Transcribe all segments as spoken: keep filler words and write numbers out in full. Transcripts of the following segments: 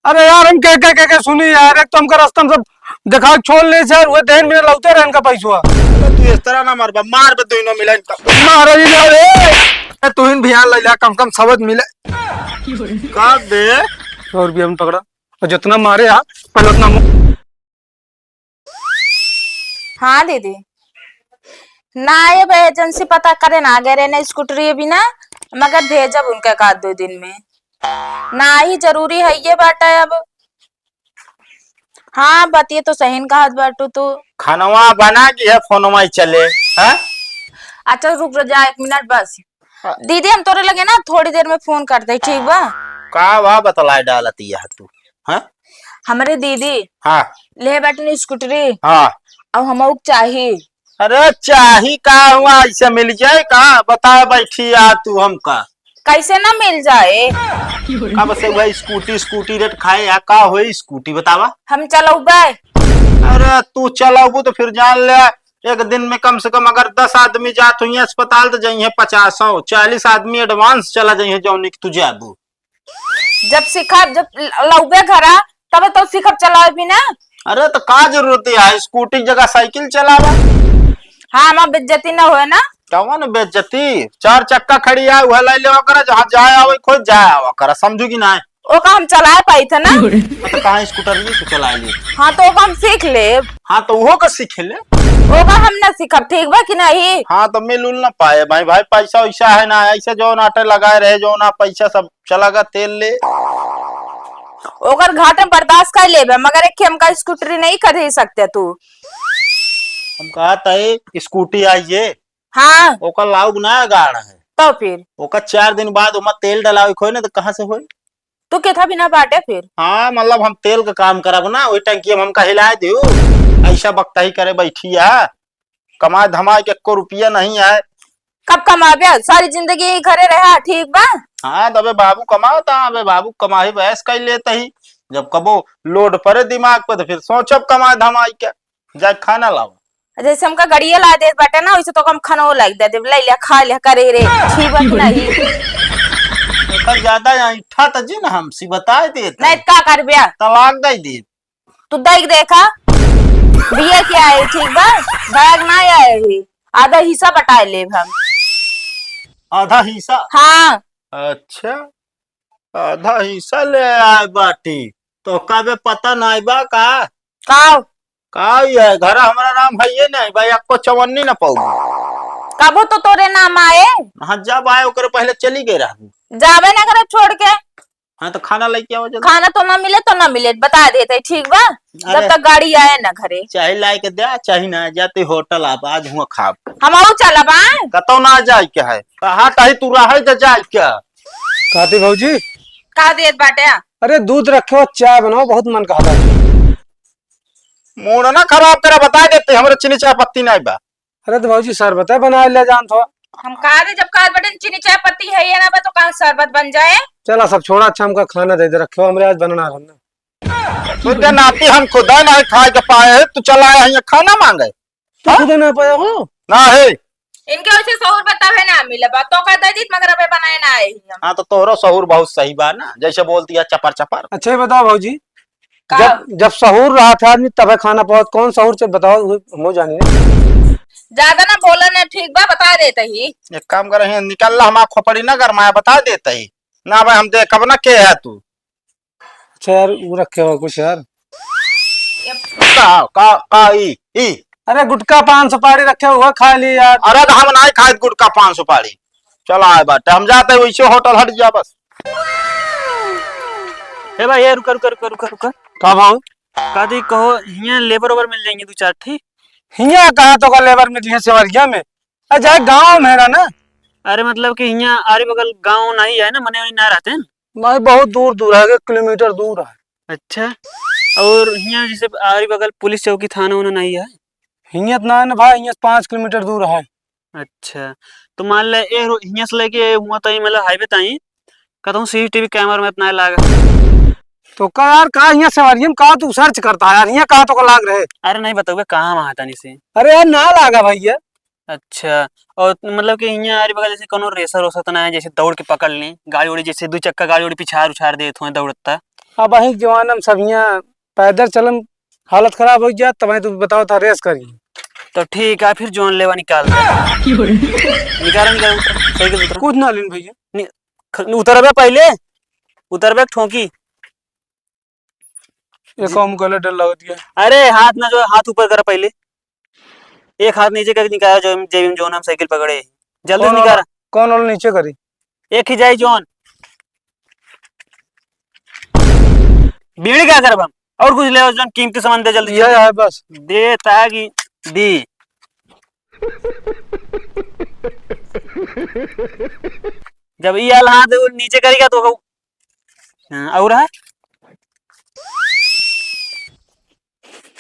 अरे यार, हम कह, कह, कह, कह सुनी यार, एक तो हमका रास्ता में सब देखा के छोड़ ले यार, वो देन में लौटे रहे इनका पैसवा। अरे तू इस तरह ना मारबा, मार बे दोनों मिला इनका। मारो ये यार, ए! ए, तू ही ध्यान ले ला, कम से कम सबक मिले। का बे? सौ रुपया हम पकड़ा, और जितना मारे यार, पहले उतना मु- हाँ दीदी, ना ये बे एजेंसी पता करे ना गए रहे ना स्कूटरी बिना, मगर भेजब उनके का दो दिन में। ना ही जरूरी है ये बात है अब। हाँ, बतिये तो सही न कहत बाटू तू। खनवा बना कि है फोनवा ही चले, हाँ? अच्छा, रुक जा एक मिनट बस। हाँ। दीदी, हम तोरे लगे ना थोड़ी देर में फोन करते, ठीक बा? का बा बतलाए डालत यह तू, हाँ? हमरे दीदी हाँ। ले बाटिन स्कूटरी। हाँ। अब हमऊ चाही। अरे चाही का हुआ, ऐसे मिल जाए का? बता बैठी आ तू हमका। कैसे ना मिल जाए? का बस वह स्कूटी, स्कूटी रेट खाए या का होई स्कूटी बतावा? हम चलौबे। अरे तू चलौबू तो फिर जान ले, एक दिन में कम से कम अगर दस आदमी जात हुई अस्पताल तो जइहे पचासों, चालीस आदमी एडवांस चला जइहे जौनी कि तू जाबू। जब सीखब, जब लौबे घरा, तब तो सीखब चलावे भी ना। अरे तो का जरूरत है, स्कूटी की जगह साइकिल चलावा। हाँ, हमार बेइज्जती ना होए ना। कौन बेइज्जती? चार चक्का खड़ी है, वह ले लेवा करा, जहाँ जाए आवे खोज जाए आवा करा, समझू कि ना? ओका हम चलाए पाई थे ना। तो कहाँ स्कूटर भी तो चला लिए। हाँ, तो ओका हम सीख लेब। हाँ, तो वो का सीख ले। ओका हम ना सीखब, ठीक बा कि नहीं? हाँ, तो मिल उल ना पाए भाई, भाई पैसा वैसा है ना, ऐसे जो नाटे लगाए रहे, जो ना पैसा सब चला गा तेल ले। ओकर घाटे बर्दाश्त कर लेबे, मगर एक हमका स्कूटरी नहीं खरीद सकते तू। हम कहा तय स्कूटी आइए। हाँ। ओकर लाउग ना गाड़ है। तो फिर? ओकर चार दिन बाद ओमा तेल डलावे खोए ना तो कहाँ से होए? तू केथा बिना बाटे फिर? हाँ, मतलब हम तेल का काम करब ना, वही टंकी में हमका हिलाए दियो। ऐसा बकताही करे बैठी है, कमाए धमाए के एको रुपया नहीं है। कब कमाबे? सारी जिंदगी घरे रहा, ठीक बा? हाँ, तबे बाबू कमाओ ता, अबे बाबू कमाई बहस कर लेते ही। जब कबो लोड परे दिमाग पे तो फिर सोचब कमाए धमाई के, जाए खाना लाओ। जैसे हमका गड़िया ला देत बाटे ना, वैसे तो हम खानो लाग दे देब, ले ले, खा ले, करे रे, छीबा कि नहीं? एकर ज्यादा ऐठा त जी ना हमसे बताए देत। नहीं, का करबे? तलाक दे दे। तू देख देखा, बिया क्या है, ठीक बा? बैग ना आए ही, आधा हिस्सा बटाए लेब हम। आधा हिस्सा? हाँ। अच्छा, आधा हिस्सा ले आए बाटी, तो का बे पता नाई बा का? का? का ये घर हमारा नाम है ये नहीं भाई, आपको चवन्नी ना पाऊंगा। कबो तो तोरे नाम आए। हाँ, जब आए ओकरे पहले चली गए रहबू। जाबे ना करब छोड़ के। हाँ, तो खाना लेके आओ जल्दी। खाना तो ना मिले तो ना मिले, बता देते, ठीक बा? जब अरे। तक गाड़ी आए ना घरे। चाहे लाए के दे, चाहे ना, जाते होटल आप, आज हुआ खाब। हम आऊ चलब, आए? कतौ ना जाए के है, कहा कहीं तू रहे तो जाए क्या? काती भौजी। का देत बाटे? अरे दूध रखे हो, चाय बनाओ, बहुत मन कहता है। मूड ना खराब करा, बता देते, हमरे चीनी चाय पत्ती नहीं बा। अरे तो भौजी शरबत है, बना ले जान थो। हम कहा दे, जब काल बटन चीनी चाय पत्ती है ये ना बा, तो कहाँ शरबत बन जाए? चला सब छोड़ा, अच्छा हमका खाना दे दे, रखे हो, हमरे आज बनना रहना। तो इतने नाती हम खुदा नहीं खाए के पाए है, तू चला आया है यहाँ खाना मांगे। तू हाँ? खुदा ना पाया हो? ना है। इनके वैसे सहूर बतावे ना मिले बा, तो का दे दीत मगर अबे बनाए ना आए ही हम। हाँ, तो तोहरो सहूर बहुत सही बा ना, जैसे बोल दिया चपर चपर। अच्छा ये बताओ भौजी, का? जब, जब सहूर रहा था आदमी तबे खाना पावत, कौन सहूर से बताओ, वो हमहू जानी ना। ज्यादा ना बोला ना, ठीक बा, बता देते ही। एक काम करे हैं, निकल ला, हमार खोपड़ी ना गरमाया, बता देते ही। ना भाई, हम देखब ना के है तू। अच्छा यार, वो रखे हो कुछ यार। का, का, का ई, ई? अरे गुटखा पान सुपारी रखे हुआ, खा ली यार। अरे तो हम नहीं खाए गुटखा पान सुपारी। चला आए बाटे, हम जाते वैसे होटल हट जा बस। ए भाई, ए, रुका, रुका, रुका, रुका, रुका। का भाव? का दी कहो, हियां लेबर ओबर मिल जाएंगे दो चार ठी? हियां कहाँ तो का लेबर मिल जाए सेवरिया में? अरे जाए गाँव में रहा ना। अरे मतलब कि हियां आरी बगल गाँव नहीं है ना, मने वही ना रहते हैं। नहीं, बहुत दूर दूर है, एक किलोमीटर दूर है। अच्छा, और हियां जैसे आरी बगल पुलिस चौकी थाना उना नहीं है? हियां तो ना है ना भाई, हियां से पाँच किलोमीटर दूर है। अच्छा, तो मान ले ए रो-, हियां से लेके हुआ ताई मतलब हाईवे ताई, कहता हूँ सीसीटीवी कैमरा में इतना लाग। तो का यार, का हियां सेवरिया में का तू सर्च करता है यार, हियां का तो का लाग रहे? अरे नहीं बताऊंगा कहाँ वहाँ तनी से। अरे यार ना लागा भैया। अच्छा, और मतलब कि हियां आरी बगल जैसे कोनो रेसर वेसर तो ना है, जैसे दौड़ के पकड़ लें गाड़ी उड़ी, जैसे दो चक्का गाड़ी उड़ी पिछाड़ उछाड़ देत हुए दौड़ता? अब अहीं के जमाना में सब हियाँ पैदल चलन, हालत खराब होइ जात, तब तू बताओ था रेस करी। तो ठीक है, फिर जौन लेवा निकाल दे। निकाल, निकाल, साइकिल उतर। कुछ ना लेन भैया। नि-, ख-, उतरबे पहले, उतरबे ठोकी। ये काम करे डर लगत है। अरे हाथ ना जो, हाथ ऊपर कर पहले, एक हाथ नीचे करके निकाल, जो जेब में जौन हम साइकिल पकड़े, जल्दी कौन निकाल। वाला, कौन वाला नीचे करी? एक ही जाई जौन। बीड़ी का करब हम? और कुछ ले, जौन कीमती सामान दे जल्दी। ये है बस। दे ताकि दी। जब ये वाला हाथ नीचे करेगा तो हाँ, और है?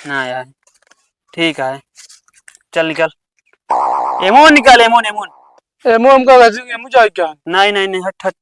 ना यार, ठीक है, चल निकल। एमो निकाल, एमो, एमो। एमो हमका वैसे, एमो जाए क्या? नहीं, नहीं, नहीं, हट, हट।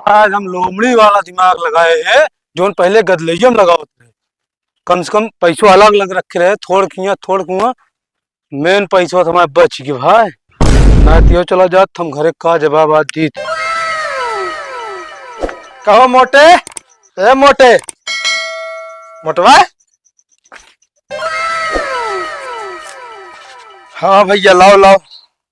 आज हम लोमड़ी वाला दिमाग लगाए हैं, जोन पहले गदलैया में लगावत रहे। कम से कम पैसो अलग अलग रखे रहे, थोड़ किया, थोड़ कुआं, मेन पैसवा तो हमारे बच गए भाई, ना तो यो चला जात, हम घरे का जवाब आज दीत। कहो मोटे, ए मोटे, मोटवा। हाँ भैया, लाओ, लाओ,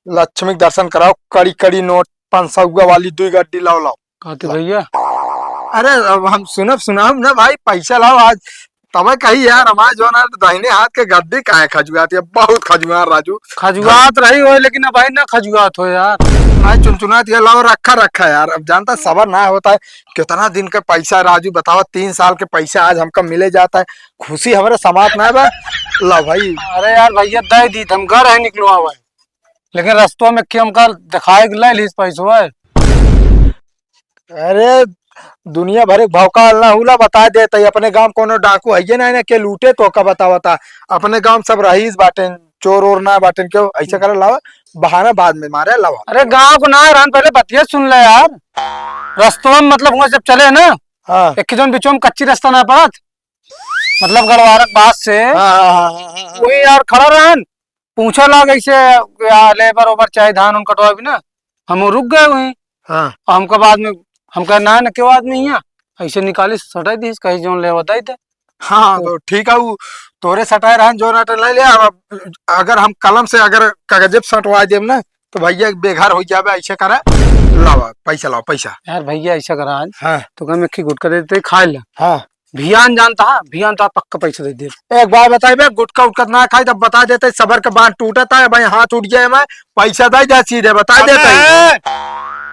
लक्ष्मी के दर्शन कराओ, कड़ी कड़ी नोट, पाँच सौ वाली दुई गड्डी लाओ, लाओ। कहते भैया। अरे, अब हम सुनब, सुनाब ना भाई, पैसा लाओ आज। तबे कही यार, हमारे जो ना दाहिने हाथ के गद्दी काहे खजुआत है, बहुत खजुआत राजू। खजुआत रही हो, लेकिन अब भाई ना खजुआत हो यार। आज चुनचुनात है, लाओ रखा, रखा यार। अब जानता सबर ना होता है, कितना दिन के पैसा राजू बताओ, तीन साल के पैसा आज हमका मिले जाता है, खुशी हमारे समात ना बा। ला भाई। अरे यार भैया, दे दी, हम घर है निकलो आवे, लेकिन रस्तों में के हमका दिखाए के ले लीस पैसो है। अरे, दुनिया भर एक भौकाल ना होला, बता देत है, अपने गांव कोनो डाकू है ना, ना के लूटे तो का बतावता। अपने गांव सब रईस बाटेन, चोर ओर ना बाटेन, क्यों ऐसे करे लावा, बहाना बाद में मारे लावा। अरे, गांव को ना रहन, पहले बतिया सुन ले यार। रस्तवा में मतलब हुआ जब चले ना, हाँ। एक जन बीचों में कच्ची रास्ता ना पड़त, मतलब गड़वारक बात से हाँ, हाँ, हाँ, हाँ, हाँ। वही यार खड़ा रहन, पूछे लाग ऐसे, या लेबर ओबर चाहे धान उन कटवा भी ना, हम रुक गए वहीं। हाँ। और हमका बाद में, हमका ना न केव आदमी हियाँ, ऐसे निकाली सटाई दीस, कहीं जौन लेवा दाई दे। हाँ, तो ठीक है, वो तोरे सटाए रहन, जौन अटल ले ले। अब अगर हम कलम से अगर कागजे पे सटवा देब ना, तो भैया बेघर हो जाबे, ऐसे करे लावा, पैसा लाओ, पैसा। यार भैया, ऐसा करा आज, हाँ। तो कम एक ही गुटखा दे देते, खा ले। हाँ। भियान जानता है, भियान तो आप पक्का पैसा दे दे। एक बार बताइबे, गुटखा उटखा ना खाई, तब बता देते, सबर के बांध टूटता है, भाई हाथ उठ गया है, मैं पैसा दे दे सीधे, बता देते हैं। अबे,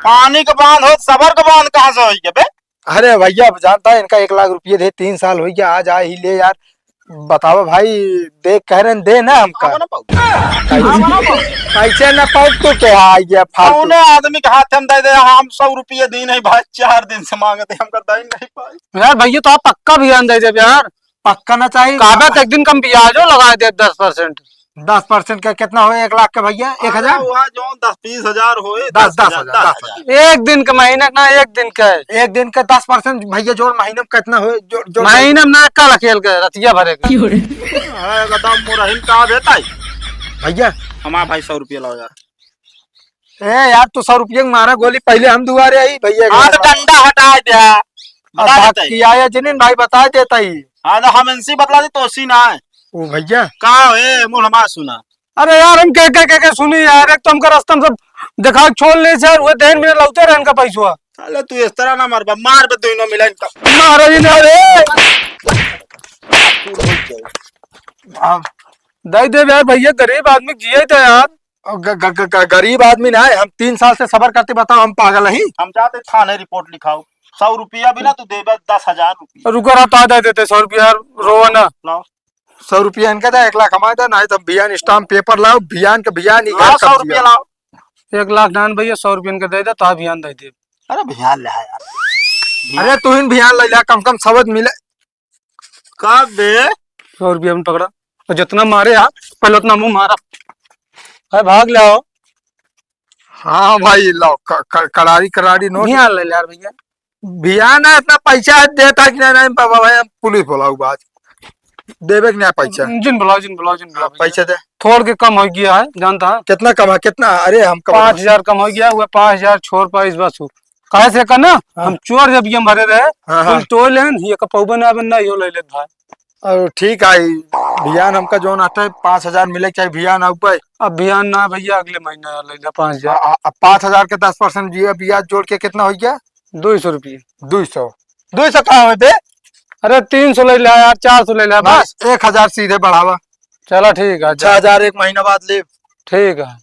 पानी के बांध हो, सबर के बांध कहाँ से होई बे? अरे भैया, अब जानता है, इनका एक लाख रुपये दे, तीन साल हो गया, आज आ ही ले यार, बताओ भाई, दे कह रहे हैं, दे ना हमका। हम ना पाऊ। कैसे? हम ना पाऊ। कैसे ना पाऊ तो क्या है ये फालतू? कौने आदमी के हाथ हम दे दे, हम सौ रुपये दी नहीं भाई, चार दिन से मांगते, हमका दे नहीं पाई। यार भैया, तो आप पक्का भियान दे देब यार। पक्का ना चाहिए। काबे तो एक दिन कम ब्याजो लगा दे दस परसेंट। दस परसेंट का कितना होए एक लाख का भैया? एक हजार? अरे, वहाँ जो दस बीस हजार होए, दस, दस हजार, दस हजार, दस हजार। एक दिन का, महीना का ना, एक दिन का। एक दिन का दस परसेंट भैया, जोड़ महीने में कितना होए? जोड़, जोड़, जोड़। महीने में ना, कल खेल के रतिया भरे का। क्यों रे? अरे, एकदम मुरहिन का बेटा है। भैया। हमारा भाई सौ रुपया लाओ यार। ए यार, तू सौ रुपये के मारा गोली, पहले हम दुआरे आई भैया के हाँ, तो घर। डंडा हटा दे। अब बता भाग देता ही। किया है जिनिन भाई, बता देता ही। हाँ, तो हम इनसे बतला दे, तो सी ना है। ओ भैया। का हो, ए, मुँह हमार सुना। अरे यार, हम कह, कह, कह, कह सुनी यार, एक तो हमका रास्ता में सब दिखा के छोड़ ले यार, वो देन में लौटे रहन का पैसवा। साले, तू इस तरह ना मार बा, मार बे दोनों मिला इनका। मारा जी ना रे। अब दे दे यार भैया, गरीब आदमी जिए तो यार। ग-, ग-, ग-, ग-, गरीब आदमी ना है, हम तीन साल से सबर करते, बताओ हम पागल ही? हम जाते थाने रिपोर्ट लिखाओ, सौ रुपया भी ना तू देबे, दस हजार रुपया। रुको रहा, तो आ दे देते सौ रुपया यार, रोवा ना। लाओ। सौ रुपया इनका दे, एक लाख हमारे दे, नहीं तो भियान स्टाम्प पेपर लाओ, भियान के भियान ही घर लाओ, सौ रुपया लाओ। एक लाख नान भैया, सौ रुपया इनका दे दे, तो भियान दे दे। अरे भियान ले यार। अरे तू ही भियान ले ला, कम से कम सबद मिले। का बे? सौ रुपया में पकड़ा। और जितना मारे यार, पहले उतना मुँह मारा। अरे भाग ले आओ। हाँ भाई, लाओ, क-, क-, करारी, करारी नोट। भियान ले ले यार भैया। भियान ना, इतना पैसा देता कि नहीं, नहीं, बाबा भाई, हम पुलिस बुलाऊ बात। देबे कि नहीं पैसा? जिन बुलाओ, जिन बुलाओ, जिन बुलाओ हाँ, भैया। पैसा दे। थोड़ के कम होइ गया है, जानता है। कितना कम है, कितना? अरे, हम कम पाँच हजार कम होइ गया, हुआ पाँच हजार छोड़ पाइस बस हो। काहे से का ना, हाँ। हम चोर जब ये मरे रहे, हाँ, हाँ। कुल टोल है, ये का पौबे ना बन ना, यो ले लेत भाई। और ठीक है, भियान हमका जौन आटे पाँच हजार मिले के चाही, भियान आउ पे। अब भियान ना भैया, अगले महीना ले ले पाँच हजार। आ, आ, अब पाँच हजार के दस percent बिया-, बियाज जोड़ के कितना होइ गया? दुइ सौ रुपये। दुइ सौ। दुइ सौ का होए बे? अरे, तीन सौ ले ले यार, चार सौ ले ले ना, बस। एक हजार सीधे बढ़ावा। चला ठीक है, छह हजार एक महीना बाद ले। ठीक है।